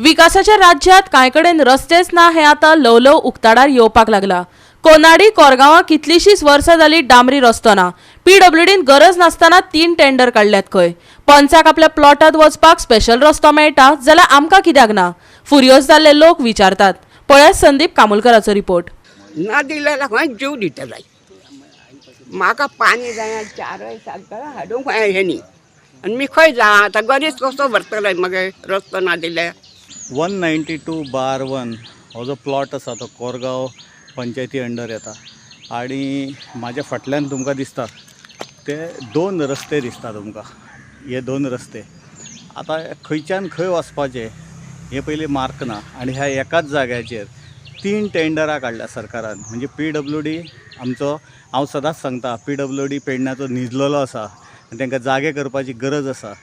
विकासाच्या राज्यात कांय कडेन रस्तेच ना हें आतां ल्हव उक्ताडार येवपाक लागला. कोनाडी कोरगांवां कितलींशींच वर्सां जाली डांबरी रस्तो ना. पीडब्ल्यूडीन गरज नासतना 3 टेंडर काडल्यात खंय. पंचाक आपल्या प्लॉटांत वचपाक स्पेशल रस्तो मेळटा जाल्यार आमकां कित्याक ना? फुर्योज जाल्ले लोक विचारतात. पळयात संदीप कामुलकराचो रिपोर्ट. ना दिल्यार खंय जीव दितले. म्हाका पाणी जाय, चारय सगळें हाडूंक जाय हेणी. आनी मी खंय जा आतां? गरीब कसो भरतले मगे रस्तो ना दिल्यार? 192/1 हो जो प्लॉट आसा तो कोरगांव पंचायती अंडर येता आनी म्हाज्या फाटल्यान तुमकां दिसता ते 2 रस्ते दिसता तुमकां. हे 2 रस्ते आतां खंयच्यान खंय वचपाचें हें पयलीं मार्क ना. आनी ह्या एकाच जाग्याचेर 3 टेंडरां काडल्या सरकारान. म्हणजे पीडब्ल्यूडी आमचो, हांव सदांच सांगता, पीडब्ल्यूडी पेडण्याचो न्हिजलेलो आसा आनी तांकां जागे करपाची गरज आसा.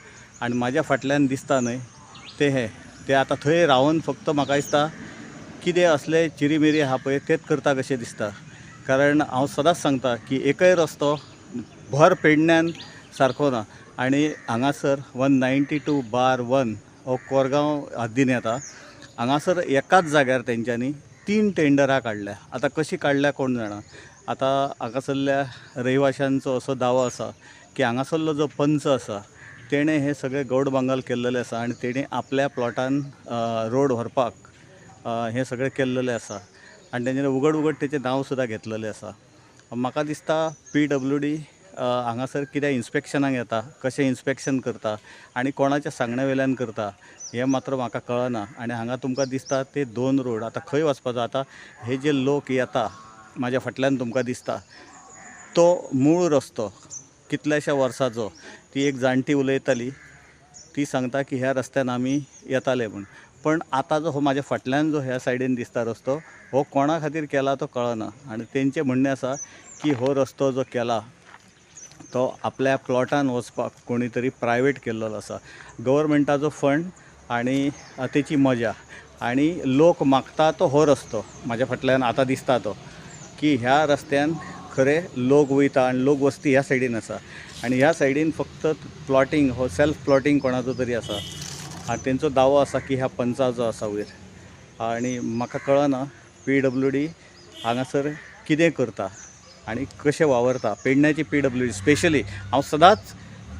आनी म्हाज्या फाटल्यान दिसता न्हय ते हे ते आतां थंय रावन फक्त म्हाका दिसता कितें असले चिरीमिरी आहा पळय तेच करता कशें दिसता. कारण हांव सदांच सांगता की एकय रस्तो भर पेडण्यान सारको ना. आनी हांगासर 192/1 हो कोरगांव हद्दीन येता. हांगासर एकाच जाग्यार तेंच्यांनी 3 टेंडरां काडल्या. आतां कशी काडल्या कोण जाणा. आतां हांगासरल्या रहिवाशांचो असो दावो आसा की हांगासरलो जो पंच आसा तेणें हें सगळें गौड बांगाल केल्लेलें आसा आनी तेणें आपल्या प्लॉटान रोड व्हरपाक हें सगळें केल्लेलें आसा आनी तेंच्यांनी उगड उगड तेचें नांव सुद्दां घेतलेलें आसा. म्हाका दिसता पीडब्ल्यूडी हांगासर कितें इन्स्पेक्शनाक येता, कशें इन्स्पेक्शन करता आनी कोणाच्या सांगण्या वयल्यान करता हें मात्र म्हाका कळना. आनी हांगा तुमकां दिसता ते 2 रोड आतां खंय वचपाचो. आतां हे जे लोक येता म्हाज्या फाटल्यान तुमकां दिसता तो मूळ रस्तो कितल्याश्या वर्सांचो. ती एक जाणटी उलयताली, ती सांगता की ह्या रस्त्यान आमी येताले म्हूण. पण आतां जो हो म्हाज्या फाटल्यान जो ह्या सायडीन दिसता रस्तो हो कोणा खातीर केला तो कळना. आनी तेंचें म्हणणें आसा की हो रस्तो जो केला तो आपल्या प्लॉटान वचपाक कोणी तरी प्रायवेट केल्लो आसा. गव्हर्मेंटाचो फंड आनी तेची मजा. आनी लोक मागता तो हो रस्तो म्हाज्या फाटल्यान आतां दिसता तो की ह्या रस्त्यान खरें लोक वयता आनी लोक वस्ती ह्या सायडीन आसा आनी ह्या सायडीन फक्त प्लॉटींग हो सेल्फ प्लॉटींग कोणाचो तरी आसा आनी तेंचो दावो आसा की ह्या पंचाचो आसा वयर. आनी म्हाका कळना पीडब्ल्यूडी हांगासर कितें करता आनी कशें वावरता. पेडण्याची पीडब्ल्यूडी स्पेशली हांव सदांच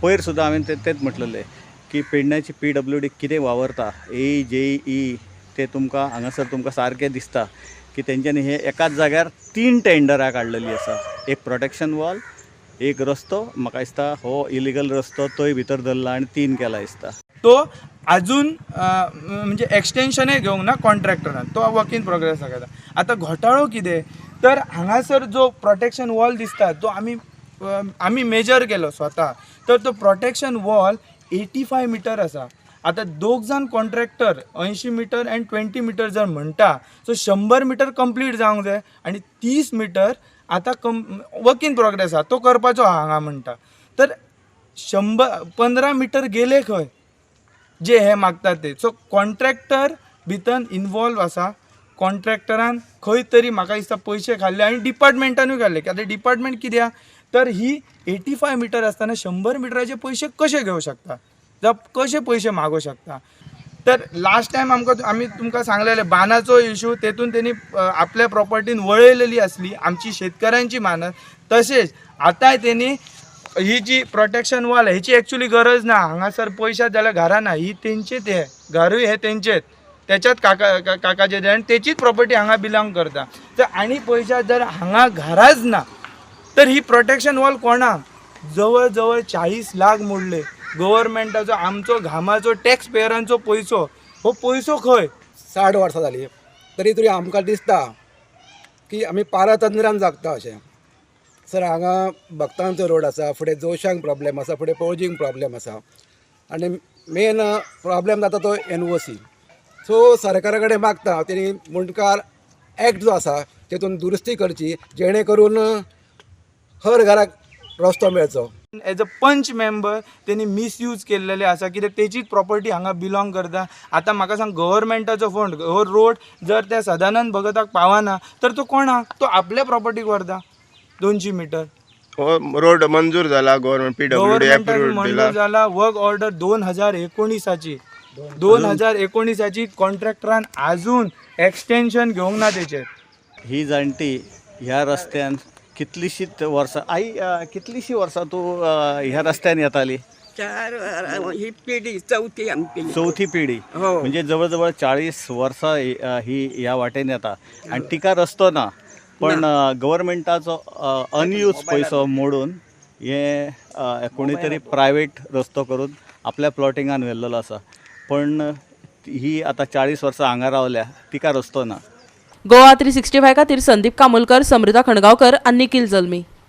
पयर सुद्दां हांवें तेंच म्हटलेलें की पेडण्याची पीडब्ल्यूडी कितें वावरता. ए जे ई ते तुमकां हांगासर तुमकां सारकें दिसता की तेंच्यांनी हे एकाच जाग्यार 3 टेंडरां काडलेलीं आसा. एक प्रोटेक्शन वॉल, एक रस्तो, म्हाका दिसता हो इलिगल रस्तो तोय भितर धरला आनी 3 केला दिसता. तो अजून म्हणजे एक्सटेन्शनय घेवंक ना कॉन्ट्रॅक्टरान, तो वर्क इन प्रोग्रेस दाखयता. आतां घोटाळो कितें तर हांगासर जो प्रोटेक्शन वॉल दिसता तो आमी मेजर केलो स्वता, तर तो प्रोटेक्शन वॉल 85 मिटर आसा. आतां दोग जाण कॉन्ट्रॅक्टर 80 मिटर आनी 20 मिटर जर म्हणटा सो 100 मिटर कंप्लीट जावंक जाय आनी 30 मिटर आतां वर्क इन प्रोग्रेस आसा तो करपाचो आहा हांगा म्हणटा. तर 115 मिटर गेले खंय जे हे मागतात ते. सो कॉन्ट्रॅक्टर भितर इनवॉल्व आसा. कॉन्ट्रॅक्टरान खंय तरी म्हाका दिसता पयशे खाल्ले आनी डिपार्टमेंटानूय खाल्ले. आतां डिपार्टमेंट कित्याक तर ही 85 मिटर आसतना 100 मिटराचे पयशे कशे घेवं शकता, जावं कशे पयशे मागूं शकता. तर लास्ट टायम आमकां आमी तुमकां सांगलेलें बांदाचो इशू, तेतून तेणी आपल्या प्रॉपर्टीन वळयलेली आसली आमची शेतकऱ्यांची मानस. तशेंच आतांय तेणी ही जी प्रोटेक्शन वॉल हेची एक्चुली गरज ना. हांगासर पयशात जाल्यार घरां ना, ही तेंचीच, हे घरूय हे तेंचेच, तेच्याच काका काकाचे आनी तेचीच प्रॉपर्टी हांगा बिलोंग करता. तर आनी पयशात जर हांगा घरांच ना तर ही प्रोटेक्शन वॉल कोणाक? जवळ जवळ 40 लाख मोडले गव्हर्मेंटाचो, आमचो घामाचो टॅक्स पेयरांचो पयसो. हो पयसो खंय? 60 वर्सां जाली तरी तरी आमकां दिसता की आमी पारतंत्र्यान जगता अशें. सर हांगा भक्तांचो रोड आसा, फुडें जोशांक प्रॉब्लेम आसा, फुडें पणजींक प्रॉब्लेम आसा आनी मेन प्रॉब्लेम जाता तो एनओसी. सो सरकारा कडेन मागता तेणी मुंडकार एक्ट जो आसा तेतून दुरुस्ती करची जेणे करून हर घराक रस्तो मेळचो. एज अ पंच मेंबर तेणी मिसयूज केल्लेले आसा कित्याक तेचीच प्रॉपर्टी हांगा बिलोंग करता. आतां म्हाका सांग, गव्हर्मेंटाचो फंड हो रोड जर त्या सदानंद भगताक पावना तर तो कोणाक? तो आपल्या प्रॉपर्टीक व्हरता 200 मिटर. हो रोड मंजूर जाला, गव्हर्मेंट पीडब्ल्यूडी गव्हर्मेंटान अप्रूव्ड मंजूर दिला. जाला, वर्क ऑर्डर 2019. 2019आची कॉन्ट्रॅक्टरान अजून एक्सटेन्शन घेवंक ना तेचेर. ही जाणटी ह्या रस्त्यान कितलींशींच वर्सां आई, कितलींशीं वर्सां तूं ह्या रस्त्यान येताली? चार वरां, ही पिढी चवथी आमची. चवथी पिढी. हो. म्हणजे जवळ जवळ 40 वर्सां ही ही ह्या वाटेन येता आनी तिका रस्तो ना, पण गव्हर्मेंटाचो अनयूज पयसो मोडून हे कोणी तरी प्रायवेट रस्तो करून आपल्या प्लॉटिंगान व्हेल्लेलो आसा. पण ही आतां 40 वर्सां हांगा रावल्या, तिका रस्तो ना. गोवा 365 खातीर संदीप कामुलकर, समृता खणगांवकर आनी निखिल जल्मी.